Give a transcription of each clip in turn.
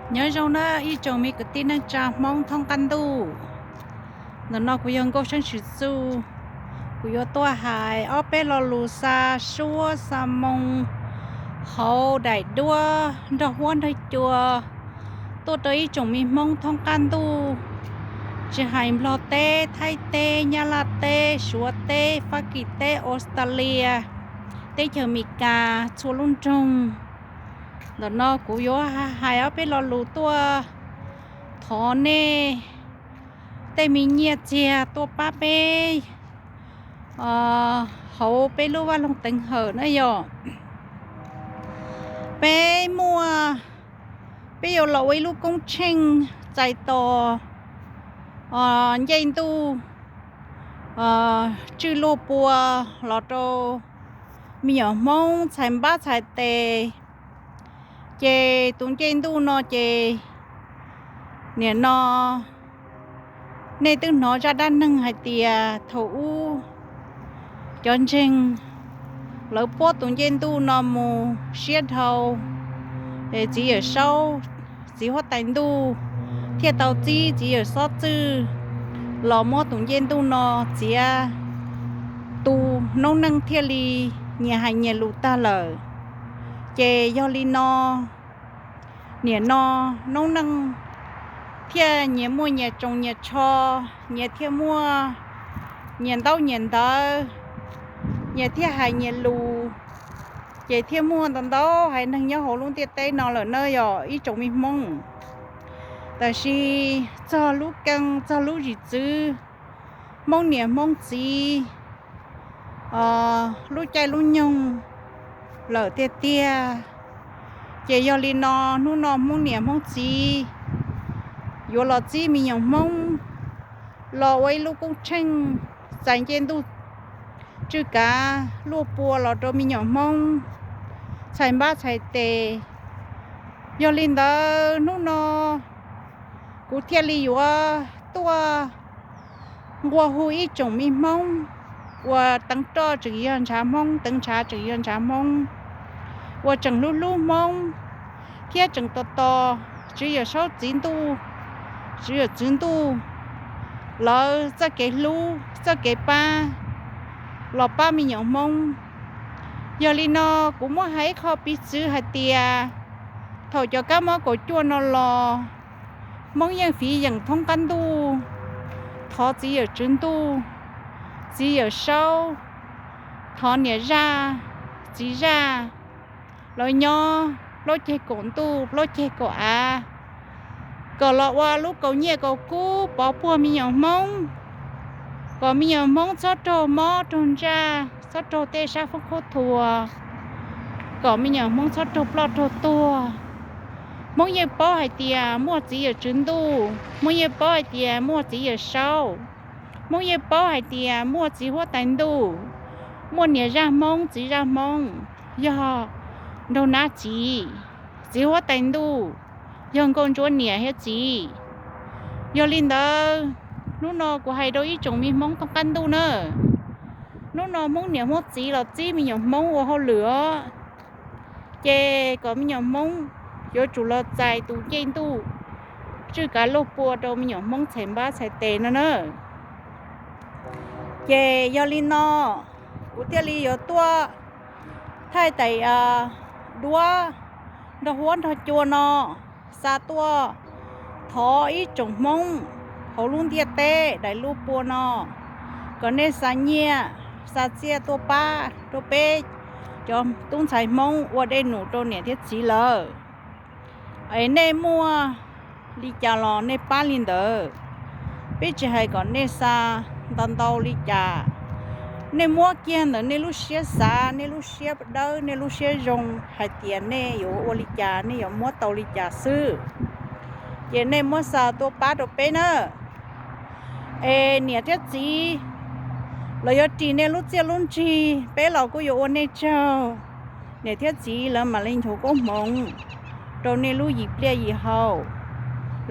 Nyob zoo na ib tsoom me kwv tij neej tsa Hmoob thoob qab ntuj. Ntawm no kuv yog Nkauj Xeeb Swm Txuj. Kuv yuav tuaj hais ob peb lo lus xa suab xa moo hauv daim duab nrog huab nrog cua tuaj rau ib tsoom me Hmoob thoob qab ntuj, tsis hais Nplog teb, Thaib teb, Nyab Laj teb, Suav teb, Fab Kis teb, Australia, teb chaws Amelikas txhua lub nroog. Ntawm no kuv yuav hais ob peb lo lus tuaj thov nej tej me nyiaj txiag tuaj pab peb hauv peb lub vaj loog teev hawm na yom. Peb muaj, peb yuav los ua ib lub koob tsheej txais tos ncej ntuj tswj luag pua los rau me nyuam Hmoob txhais npab txhais tes. Ces tus ncej ntuj no ces nim no nej twb hnov zaj dab neeg hais tias thaum ub cov ntseeg lawv puab tus ncej ntuj no mus siab dhau, es txiv Yawm Saub, txiv huab tais ntuj thiaj tau txib txiv Yawm Xob Txwj los muab tus ncej ntuj no txiav tu, noob neej thiaj li nyias hais nyias lus tag lawm. Ces yog li no, nim no noob neej thiaj nyias muaj nyias tsoos nyias tsho, nyias thiaj muaj nyias ntaub nyias ntawv, nyias thiaj hais nyias lus, ces thiaj muaj ntau ntau haiv neeg nyob hauv lub ntiaj teb no lawm na yog ib tsoom me Hmoob. Tab sis txog lub keeb txog lub zim txwv, Hmoob niam Hmoob txiv lub caij lub nyoog lawm tiag tiag. Ces yog li no hnub no Hmoob niam Hmoob txiv yuav los txib me nyuam Hmoob los ua ib lub koob tsheej txais ncej ntuj tswj kav luaj pua los rau me nyuam Hmoob txhais npab txhais tes. Yog li ntawd hnub no kuv thiaj li yuav tuaj nqua hu ib tsoom me Hmoob uas teev roj tseem yog ntshav Hmoob, teev ntshav tseem yog ntshav Hmoob, uas tseem hlub hlub Hmoob thiab tseem tos tos Tswv Yawm Saub txiv ntuj, Tswv Yawm txiv ntuj lawv txoj kev hlub txoj kev pab los pab me nyuam Hmoob. Yog li no kuv muab hais ib qho piv txwv hais tias thaum cov kab mob kaum cuaj no los, Hmoob yeej fiv yeem thoob qab ntuj thov txiv Yawm Tswv Ntuj, txiv Yawm Saub, thov niam zaj txiv zaj lawv nyob plaub ceg kaum ntuj plaub ceg kaum av, kom los ua lub kaus nyiaj kaus kub pov puag me nyuam Hmoob, kom me nyuam Hmoob txhob raug mob raug ntsaj, txhob raug tej sab foob qhuab thuas, kom me nyuam Hmoob txhob raug ploj raug tuag. Hmoob yeej paub hais tias muaj txiv Yawm Tswv Ntuj, Hmoob yeej paub hais tias muaj txiv Yawm Saub, Hmoob yeej paub hais tias muaj txiv huab tais ntuj, muaj niam zaj Hmoob txiv zaj Hmoob yog nraug nab txiv, txiv huab tais ntuj yog nkauj ntsuab niam thiab txiv. Yog li ntawd, hnub no kuv hais rau ib tsoom me Hmoob thoob qab ntuj na, hnub no Hmoob niam Hmoob txiv los txib me nyuam Hmoob ua hauj lwm os, ces kom me nyuam Hmoob yuav tsum los txais tus ncej ntuj tswj kav luaj pua rau me nyuam Hmoob txhais npab txhais tes no na. Ces yog li no, kuv thiaj li yuav tuaj thaij daim duab nrog huab nrog cua no xa tuaj thov ib tsoom Hmoob hauv lub ntiaj teb daim luaj pua no, kom nej xa nyiaj xa txiaj tuaj pab rau peb cov tub ntxhais Hmoob ua dej num rau niam thiab txiv lawm. Es nej muaj li cas los nej pab li ntawd, peb tsis hais kom nej xa ntau ntau li cas, nej muab kiag ntawm nej lub siab xav, nej lub siab dawb, nej lub siab zoo hais tias nej yuav ua li cas, nej yuav muab tau li cas xwb, ces nej muab xa tuaj pab rau peb na. Es niam thiab txiv, los yuav ris nej lub txiaj lub ntsig, peb los kuj yuav ua nej tsaug. Niam thiab txiv lawv mam li nchuav koob hmoov rau nej lub yim pliaj yim hau,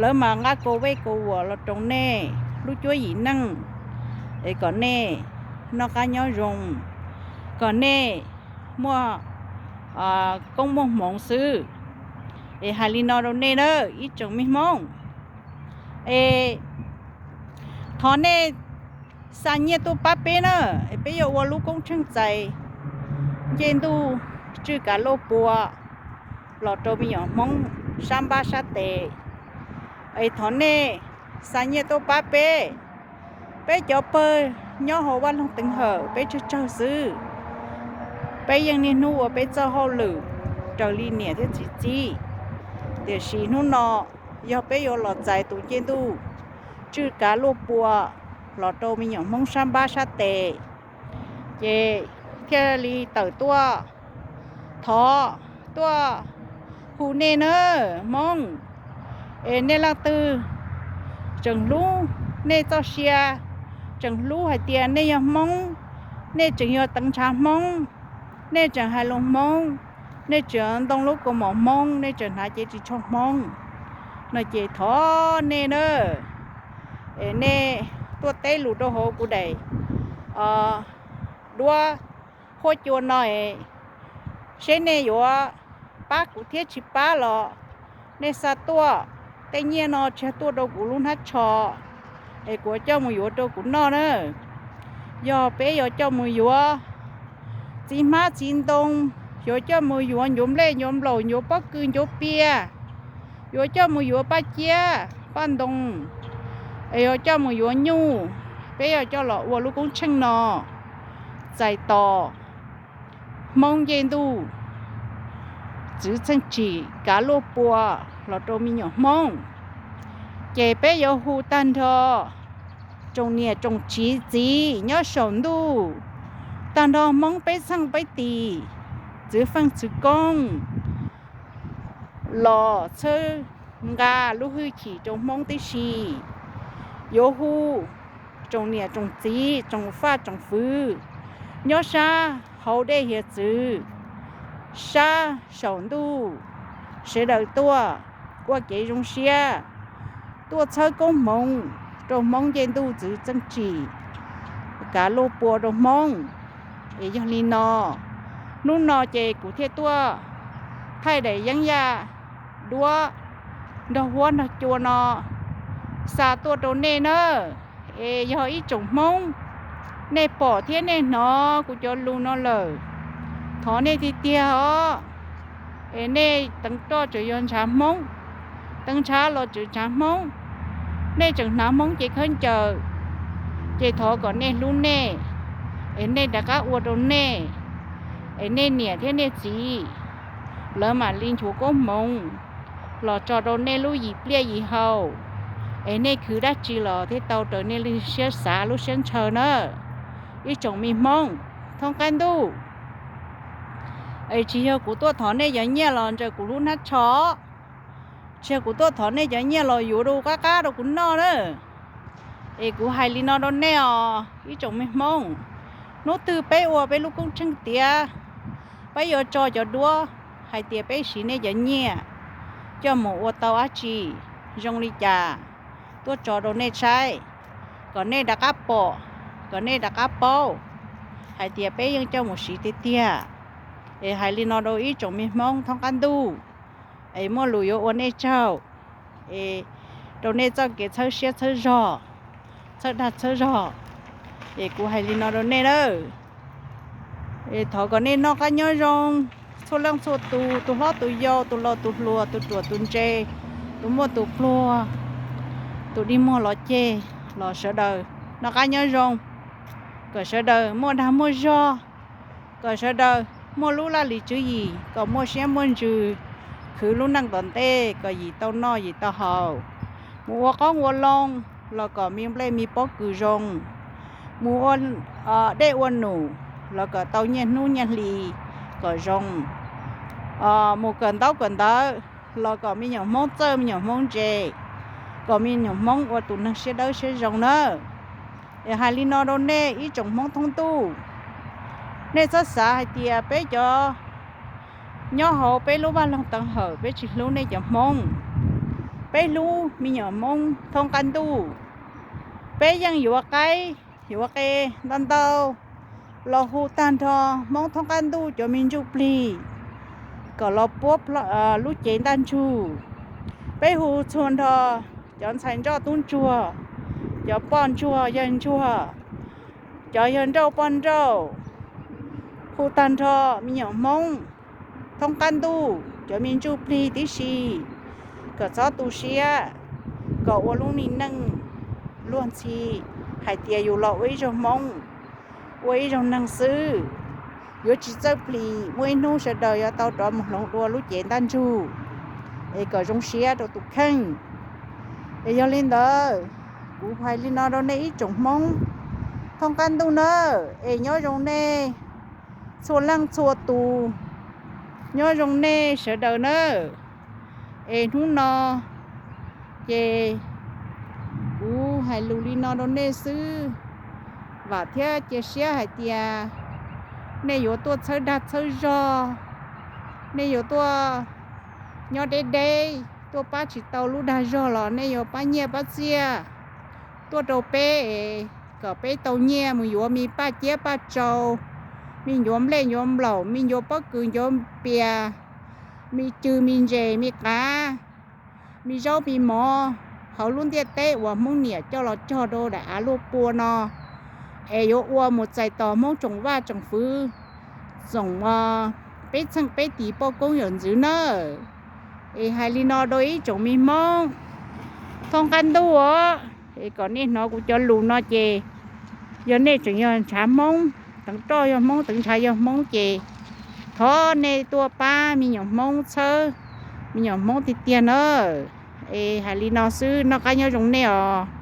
lawv mam nqa kaus vej kaus vuam los roos nej lub cuab yim neej, es kom nej noj qab nyob zoo, kom nej muaj koob muaj hmoov xwb. Es hais li no rau nej na ib tsoom me Hmoob, es thov nej xa nyiaj tuaj pab peb na, es peb yuav ua lub koob tsheej txais ncej ntuj tswj kav luaj pua los rau me nyuam Hmoob sab npab sab tes. Es thov nej xa nyiaj tuaj pab peb. Peb cov pawg nyob hauv vaj loog teev hawm peb tsawg tsawg xwb, peb yeej niaj hnub ua peb txoj hauj lwm raws li niam thiab txiv txib. Tiam sis hnub no yog peb yuav los txais tus ncej ntuj tswj kav luaj pua los rau me nyuam Hmoob sab npab sab tes, ces thiaj li tawm tuaj thov, tuaj hu nej na Hmoob. Es nej leej twg tseem hlub nej txoj sia, tseem hlub hais tias nej yog Hmoob, nej tseem yog teev ntshav Hmoob, nej tseem hais lus Hmoob, nej tseem ntoo lub kaus mom Hmoob, nej tseem hnav cev ris tsho Hmoob no ces thov nej na, es nej tuaj teb lus rau hauv kuv daim duab huab cua no es seb nej yuav pab kuv thiab tsis pab los nej xa tuaj. Tej nyiaj no tsis yog tuaj rau kuv lub hnab tsho, es kuv coj mus yuav rau kuv noj na. Yog peb yuav coj mus yuav txiv hmab txiv ntoo, yuav coj mus yuav ncuav nplej ncuav nplaum, ncuav pob kws ncuav pias, yuav coj mus yuav paj ciab paj ntoo, es yuav coj mus yuav nyuj, peb yuav coj los ua lub koob tsheej no txais tos Hmoob ncej ntuj txwv txheej tsim kav luaj pua los rau me nyuam Hmoob. Ces peb yuav hu tag nrho tsoom niam tsoom txiv txiv nyob saum ntuj, tag nrho Hmoob peb txheej peb tis, txwv feej txwv koob los txhawb nqa lub hwj chim rau Hmoob tib si. Yuav hu tsoom niam tsoom txiv tsoom faj tsoom fwv nyob sab hauv dej hiav txwv, sab saum ntuj, sawv daws tuaj ua kev zoo siab, tuaj txhawb koob hmoov rau Hmoob ncej ntuj txwv txheej tsim kav luaj pua rau Hmoob. Es yog li no, hnub no ces kuv thiaj tuaj thaij daim yeeb yaj duab nrog huab nrog cua no xa tuaj rau nej na. Es yog ib tsoom Hmoob, nej pom thiab nej hnov kuv cov lus no lawm, thov nej tiag tiag os, es nej teev roj tseem yog ntshav Hmoob, teev ntshav los tseem ntshav Hmoob, nej tseem hnav Hmoob cev khaub ncaws, ces thov kom nej hlub nej, es nej rov qab ua rau nej, es nej niam thiab nej txiv lawv mam li nchuav koob hmoov los tso rau nej lub yim pliaj yim hau, es nej khwv dab tsi los thiaj tau raws nej lub siab xav lub siab ntshaw na. Ib tsoom me Hmoob thoob qab ntuj, es tsis yog kuv tuaj thov nej cov nyiaj los ntsaws kuv lub hnab tsho, tsis yog kuv tuaj thov nej cov nyiaj los yuav rau qab qab rau kuv noj na. Es kuv hais li no rau nej os ib tsoom me Hmoob, hnub twg peb ua peb lub koob tsheej tiav, peb yuav tso cov duab hais tias peb siv nej cov nyiaj coj mus ua tau dab tsi, zoo li cas, tuaj tso rau nej saib, kom nej rov qab pom, kom nej rov qab paub hais tias peb yeej coj mus siv tiag tiag. Es hais li no rau ib tsoom me Hmoob thoob qab ntuj, es muaj lus yuav ua nej tsaug, es rau nej txoj kev txhawb siab txhawb zog, txhawb dag txhawb zog, es kuv hais li no rau nej na. Es thov kom nej noj qab nyob zoo, txhua leej txhua tus, tus hlob tus yau, tus laus tus hluas, tus ruam tus ntse, tus muaj tus pluag, tus dig muag los ceg, los sawv daws noj qab nyob zoo, kom sawv daws muaj dag muaj zog, kom sawv daws muaj lub laj lim tswv yim, kom muaj siab muaj ntsws, khwv lub neej tom ntej kom yim tau noj yim tau haus, mus ua qoob ua loo los kom me nplej me pob kws zoo, mus ua dej ua num los kom tau nyiaj hnub nyiaj hli kom zoo, mus kawm ntaub kawm ntawv los kom me nyuam Hmoob txawj me nyuam Hmoob ntse, kom me nyuam Hmoob ua tus neeg siab dawb siab zoo na. Es hais li no rau nej ib tsoom Hmoob thoob ntuj, nej txhob xav hais tias peb cov nyob hauv peb lub vaj loog teev hawm peb tsis hlub nej cov Hmoob. Peb hlub me nyuam Hmoob thoob qab ntuj. Peb yeej yuav qaib yuav qe ntau ntau los hu tag nrho Hmoob thoob qab ntuj cov me ntsuj plig, kom los puab lub cev ntaj ntsug. Peb hu txhua nrho cov ntxhais ntsoj tub ntsuag, cov poj ntsuag yawg ntsuag, cov yawg nrauj poj nrauj, hu tag nrho me nyuam Hmoob thoob qab ntuj cov me ntsuj plig tib si, kom txhob tu siab, kom ua lub neej luag ntxhi hais tias yus los ua ib zaug Hmoob, ua ib zaug neeg xwb. Yuav tsis txawj plis, muaj ib hnub sawv daws yuav tau rov mus hloov dua lub cev ntaj ntsug, es kom zoo siab rau tus kheej. Es yog li ntawd, kuv hais li no rau nej ib tsoom Hmoob thoob qab ntuj nawb, es nyob zoo nej txhua leej txhua tus, nyob zoo nej sawv daws nawb. Es hnub no ces kuv hais lus li no rau nej xwb, vam thiab cia siab hais tias nej yuav tuaj txhawb dag txhawb zog, nej yuav tuaj nyob deb deb, tuaj pab tsis tau lub dag zog los nej yuav pab nyiaj pab txiaj tuaj rau peb es kom peb tau nyiaj mus yuav me paj ciab paj tsau, me ncuav nplej ncuav nplaum, me ncuav pob kws ncuav pias, me cw me ntses me qav, me zaub me mov hauv lub ntiaj teb uas Hmoob niam coj los cog rau daim av luaj pua no, es yuav ua mus txais tos Hmoob tsoom vaj tsoom fwv, tsoom peb txheej peb tis poj koob yawm ntxwv nawb. Es hais li no rau ib tsoom me Hmoob thoob qab ntuj os, es kom nej hnov kuv cov lus no ces yog nej tseem yog ntshav Hmoob, teev roj yog Hmoob, teev ntshav yog Hmoob ces thov nej tuaj pab me nyuam Hmoob txhawb me nyuam Hmoob tiag tiag nawb. Es hais li no xwb, noj qab nyob zoo nej os.